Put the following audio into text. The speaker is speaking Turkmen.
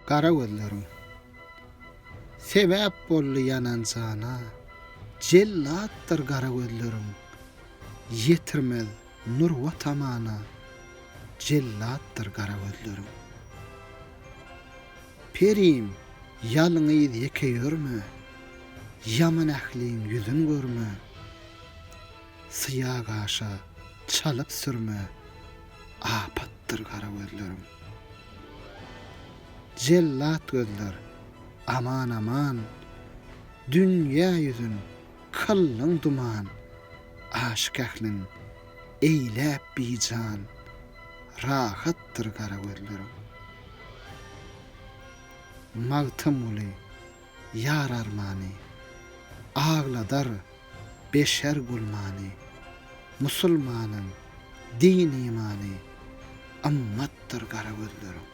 Gara gözleriň. Sebäp boldy ýanan jana, Jellatdyr gara gözleriň. Ýetirmez nurbat amana, Jellatdyr gara gözleriň. Perim, ýalňyz ýeke ýörme, Ýaman ähliň ýüzün görme. Syýa gaşa çalyp sürme, Apatdyr gara gözleriň. Jellat gözler, aman-aman, Dünýä ýüzün kyldyň duman, Aşyk ählin eýläp bijan, Rahatdyr gara gözleriň. Magtymguly, ýar armany, Agladar beşer gulmany, Musulmanyň din-imany, Ymmatdyr gara gözleriň.